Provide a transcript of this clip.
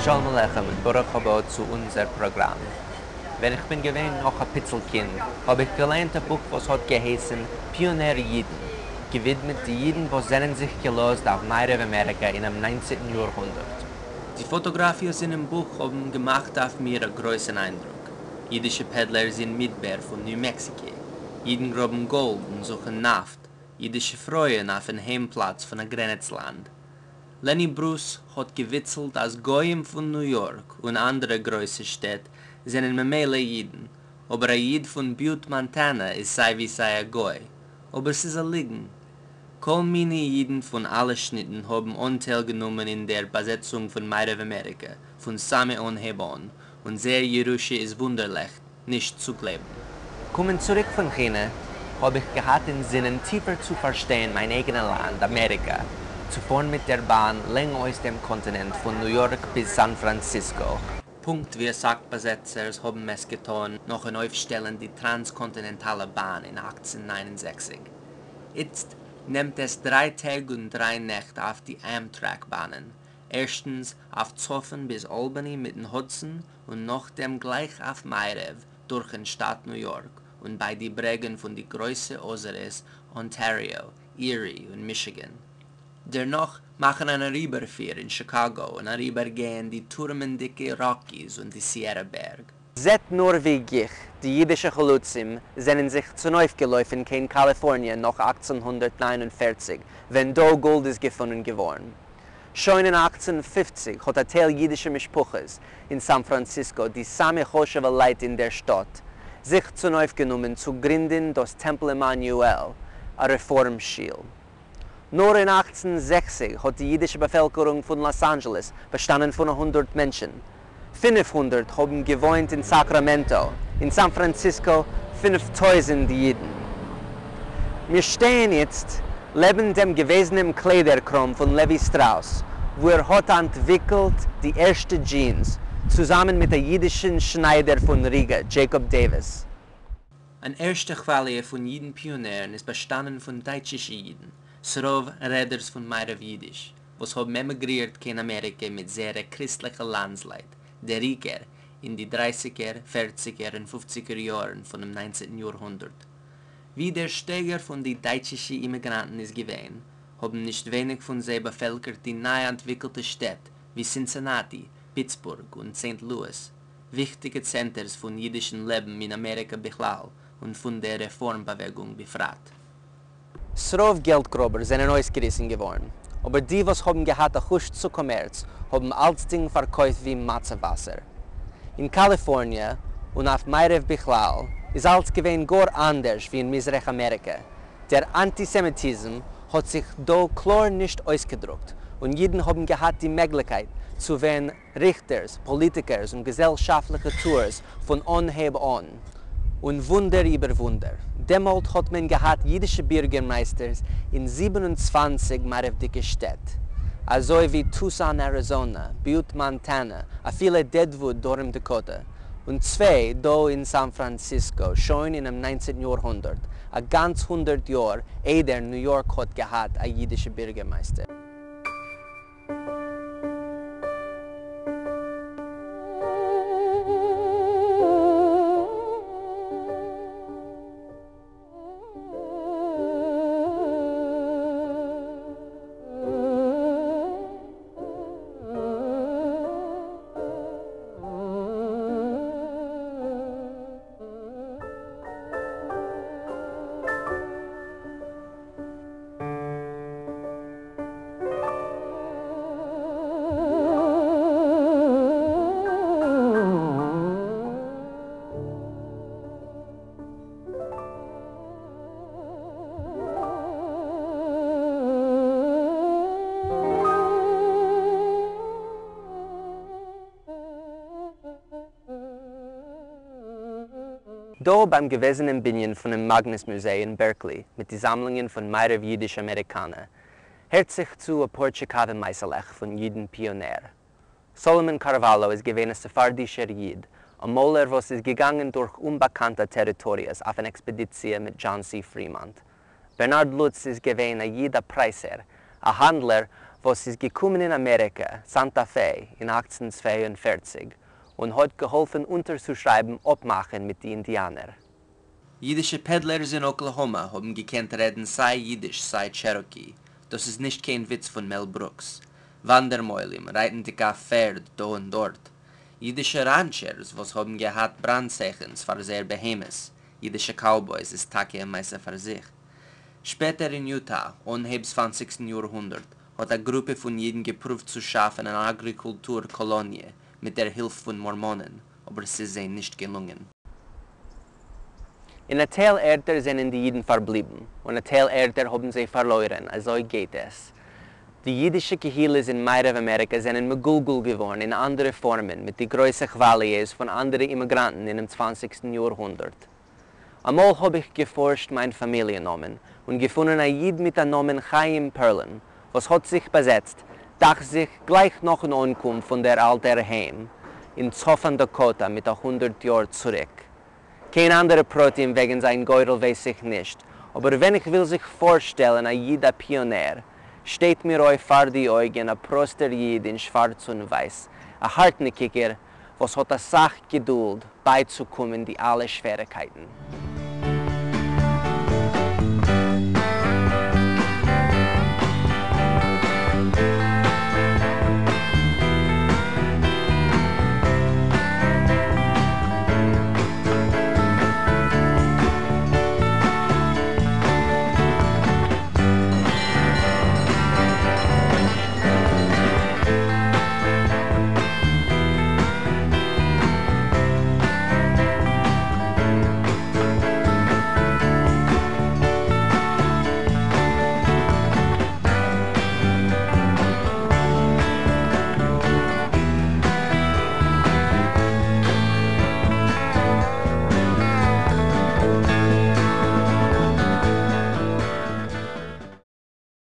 שלום עליכם און ברוך הבא צו אונזער פראגראם. ווען איך בין געווען נאך א פיצל קינד האב איך געלייענט א בוך וואס האט געהייסן פיאנער אידן, געווידמעט די אידן וואס זענען זיך געלאזט אויף מערב אמעריקא אינעם ניינצענטן יארהונדערט. די פאטאגראפיעס אינעם בוך האבן געמאכט אויף מיר א גרויסן איינדרוק. אידישע פעדלערס אין מדבר פון ניו מעקסיקע, אידן גראבן גאלד און זוכן נאפט, אידישע פרויען אויפן היים פלאץ פון א גרעניץ לאנד. לעני ברוס האט געוויצלט אז גויים פון ניו יארק און אנדערע גרויסע שטעט זענען ממילא אידן, אבער א איד פון ביוט מאנטענע איז סיי ווי סיי א גוי. אבער ס'איז א ליגן. כל מיני אידן פון אלע שניטן האבן אנטייל גענומען אין דער באזעצונג פון מערב אמעריקע פון סאמע אנהייב אן, און זייער ירושה איז וואונדערליך, נישט צו גלייבן. קומען צוריק פון כינע, האב איך געהאט אין זינען טיפער צו פארשטיין מיין אייגענע לאנד, אמעריקע, צו פארן מיט דער באן לענגאויס דעם קאנטינענט פון ניו יארק ביז סאן פראנציסקא, פונקט ווי אסאך באזעצערס האבן עס געטאן נאכן אויפשטעלן די טראנסקאנטינענטאלע באן אין 1869. איצט נעמט עס דריי טעג און דריי נעכט אויף די אמטרעק באנען, ערשטנס אויף צפון ביז אלבאני מיטן האדסאן און נאכדעם גלייך אויף מערב דורכן שטאט ניו יארק און ביי די ברעגן פון די גרויסע אזערעס אנטעריאו, אירי און מישיגען. דערנאך מאכן אן אריבערפיר אין שיקאגא און אריבערגיין די טורעמענדיגע ראקיס און די סיערע בערג. זעט נאר ווי גיך די אידישע חלוצים זענען זיך צונויפגעלויפן קיין קאליפארניע נאך 1849 ווען דא גאלד איז געפונען געווארן. שוין אין 1850 האט א טייל אידישע משפחות אין סאן פראנציסקא, די סאמע חשוב'ע לייט אין דער שטאט, זיך צונויפגענומען צו גרינדן דאס טעמפל עמנואל, א רעפארם שיל. נאר אין 1860 האט די אידישע באפעלקערונג פון לאס אנדזשעלעס באשטאנען פון 100 מענטשן. 500 האבן געוואוינט אין סאקראמענטא, אין סאן פראנציסקא 5000 אידן. מיר שטייען איצט לעבן דעם געוועזענעם קליידער קראם פון לעווי סטראוס, וואו ער האט אנטוויקלט די ערשטע דזשינס, צוזאמען מיט א אידישן שניידער פון ריגע, דזשעיקאב דעיוויס. אן ערשטע כוואליע פון אידן פיאנערן איז באשטאנען פון דייטשישע אידן, ס'רוב רעדערס פון מערב אידיש, וואס האבן עמיגרירט קיין אמעריקע מיט זייערע קריסטליכע לאנדסלייט, דער עיקר אין די דרייסיגער, פערציגער און פופציגער יארן פונעם ניינצנטן יארהונדערט. ווי דער שטייגער פון די דייטשישע אימיגראנטן איז געווען, האבן נישט ווייניג פון זיי באפעלקערט די ניי אנטוויקלטע שטעט ווי סינסינאטי, פיטסבורג און סעינט לואיס, וויכטיגע צענטערס פון אידישן לעבן אין אמעריקע בכלל און פון דער רעפארם באוועגונג בפרט. ס'רוב געלט-גראבער זענען אויסגעריסן געווארן, אבער די וואס האבן געהאט א חוש צו קאמערץ האבן אלצדינג פארקויפט ווי מצה וואסער. אין קאליפארניע, און אויף מערב בכלל, איז אלץ געווען גאר אנדערש ווי אין מזרח אמעריקע. דער אנטיסעמיטיזם האט זיך דא קלאר נישט אויסגעדרוקט, און אידן האבן געהאט די מעגליקייט צו ווערן ריכטערס, פאליטיקערס און געזעלשאפטליכע טוערס פון אנהייב אן. און וואונדער איבער וואונדער, דעמאלט האט מען געהאט אידישע בירגערמייסטערס אין 27 מערב'דיגע שטעט, אזוי ווי טוסאן אריזאנע, ביוט מאנטענע, אפילו דעדוואוד דרום דעקאטע, און צוויי דא אין סאן פראנציסקא שוין אינעם 19 יארהונדערט, א גאנץ הונדערט יאר איידער ניו יארק האט געהאט א אידישע בירגערמייסטער. דא ביים געוועזענעם בנין פונעם מאגנוס מוזיי אין בערקלי מיט די זאמלונגען פון מערב אידיש אמעריקאנע, הערט זיך צו אפאר טשיקאווע מעשה'לעך פון אידן פיאנער. סאלאמאן קארוואלא איז געווען א ספרדישער איד, א מאלער וואס איז געגאנגען דורך אומבאקאנטע טעריטאריעס אויף אן עקספעדיציע מיט דזשאן סי פרימאנט. בערנארד לוץ איז געווען א איד א פרייסער, א האנדלער וואס איז געקומען אין אמעריקע, סאנטא פע, אין 1842 און האט געהאלפן אונטערצושרייבן אפמאכן מיט די אינדיאנער. אידישע פעדלערס אין אקלאהאמא האבן געקענט רעדן סיי אידיש סיי טשעראקי, דאס איז נישט קיין וויץ פון מעל ברוקס. וואנדער-מוהלים, רייטנדיג אויף פערד דא און דארט. אידישע ראנטשערס וואס האבן געהאט בראנד-צייכנס פאר זייער בהמות, אידישע קאובויס איז טאקע א מעשה פאר זיך. שפעטער אין יוטא, אנהייב צוואנציגסטן יאר-הונדערט, האט א גרופע פון אידן געפרואווט צו שאפן אן אגריקולטור קאלאניע מיט דער הילף פון מארמאנען, אבער ס'איז זיי נישט געלונגען. אין א טייל ערטער זענען די אידן פארבליבן, און א טייל ערטער האבן זיי פארלוירען, אזוי גייט עס. די אידישע קהילות אין מערב אמעריקא זענען מגולגל געווארן אין אנדערע פארמען מיט די גרויסע כוואליעס פון אנדערע אימיגראנטן אינעם צוואנציגסטן יאר-הונדערט. אמאל האב איך געפארשט מיין פאמיליע נאמען, און געפונען א איד מיט א נאמען חיים פערלען, וואס האט זיך באזעצט, דאכט זיך, גלייך נאכן אנקום פון דער אלטער היים אין צפון דאקאטא מיט א הונדערט יאר צוריק. קיין אנדערע פרטים וועגן זיין גורל ווייס איך נישט, אבער ווען איך וויל זיך פארשטעלן א איד א פיאנער, שטייט מיר אויף פאר די אויגן א פראסטער איד אין שווארץ און ווייס, א הארטנעקיגער וואס האט אסאך געדולד בייצוקומען די אלע שוועריקייטן.